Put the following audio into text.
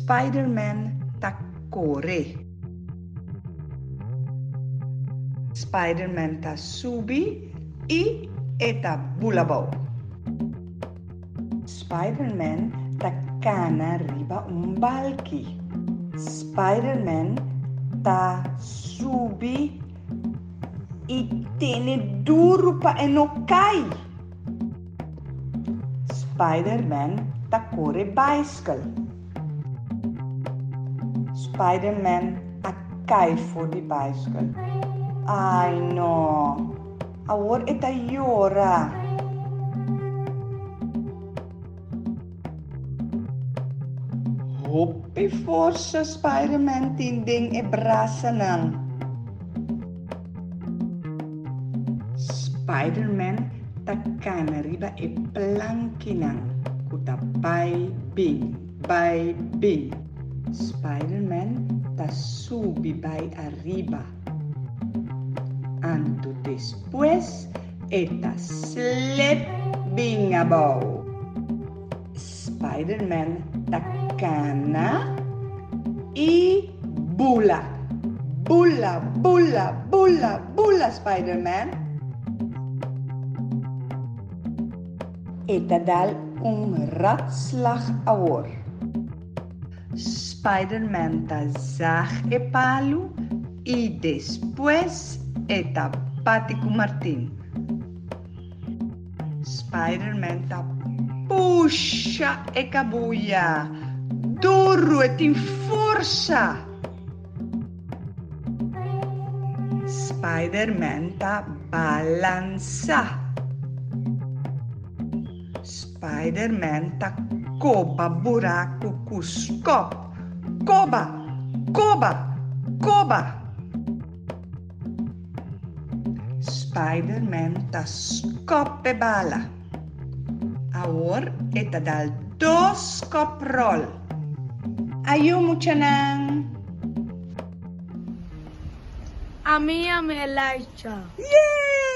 Spiderman ta kore. Spiderman ta subi i e ta bula bou. Spiderman ta kana riba un balki. Spiderman ta subi i tene duru pa e no kai. Spiderman ta kore baiskel. Spiderman a kai for di baiskel. Ai no! Awor e ta yora. Hopi forsa Spiderman tin den e brasanan. Spiderman ta kana riba e plankinan ku ta bai bin, bai bin. Spiderman ta subi bai ariba. Anto despues e ta slip bin abou. Spiderman ta kana i bula. Bula, bula, bula, bula Spiderman. E ta dal un ratslag awor. Spiderman ta zag e palu i despues e ta bati ku martin. Spiderman ta pusha e kabuya duru, e tin forsa. Spiderman ta balansa. Spiderman ta koba buraku ku skòp. Koba! Koba! Koba! Spiderman ta skòp e bala. Awor e ta dal dos skòp ròl. Ayu muchanan! Ami yama Elijah. Yee!